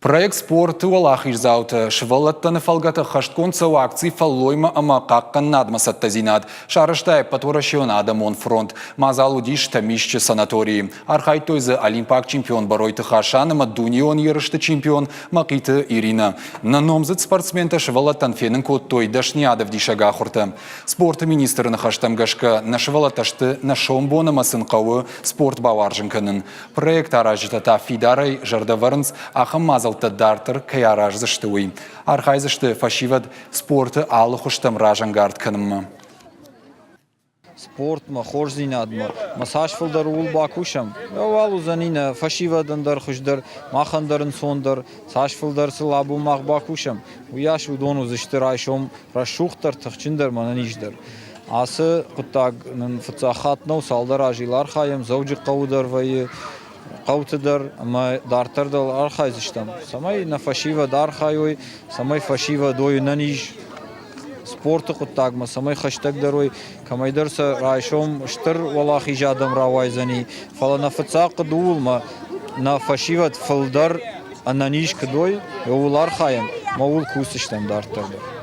Проект «Спорты уӕлахиздзаутӕ» сывӕллӕттӕн фӕлгӕты ӕххӕстгонд цӕуы акци «Фӕллоймӕ ӕмӕ хъахъхъӕнынадмӕ цӕттӕдзинад» сарӕзта Ӕппӕтуӕрӕсеон адӕмон фронт. Мадзал уыдис Тӕмисчы санаторийы. Архайдтой дзы олимпаг чемпион Бӕройты Хасан ӕмӕ дунеон ерысты чемпион Мӕхъиты Иринӕ. Нӕ номдзыд спортсментӕ сывӕллӕттӕн фенын кодтой дӕсныйадӕвдисӕг ахуыртӕ. Спорты министры ныхӕстӕм гӕсгӕ, нӕ сывӕллӕттӕ сты нӕ сомбон ӕмӕ сын хъӕуы спорт бауарзын кӕнын. Проект аразджытӕ та фидарӕй зӕрдӕ вӕрынц, ахӕм мадзӕлттӕ дарддӕр кӕй араздзысты, уый. Архайдзысты фӕсивӕд спорты алы хуызтӕм разӕнгард кӕнынмӕ. Спортмӕ, хорздзинадмӕ ма цас фылдӕр ууыл бакусӕм, уал уыдзӕни нӕ фӕсивӕдӕн дӕр хуыздӕр, махӕн дӕр ӕнцондӕр. Цас фылдӕр сыл абон мах бакусӕм, уыйас уыдон уыдзысты райсом рӕсугъддӕр, тыхджындӕр, мӕнӕниздӕр. Ацы хъуыддаг нын фыццаг хатт нӕу, цалдӕр азы йыл архайӕм, Дзӕуджыхъӕуы дӕр вӕййы, хъӕуты дӕр ӕмӕ дарддӕр дӕр архайдзыстӕм, цӕмӕй нӕ фӕсивӕд архайой, цӕмӕй фӕсивӕд уой ӕнӕниз спорты хъуыддагмӕ, цӕмӕй хӕстӕгдӕр уой, кӕмӕйдӕр сӕ райсом стыр уӕлахиз адӕм рауайдзӕни, фӕлӕ нӕ фыццаг хъуыды ууыл мӕ нӕ фӕсивӕд фылдӕр ӕнӕниз куыд уой, ууыл архайӕм ӕмӕ ууыл кусдзыстӕм дарддӕр дӕр.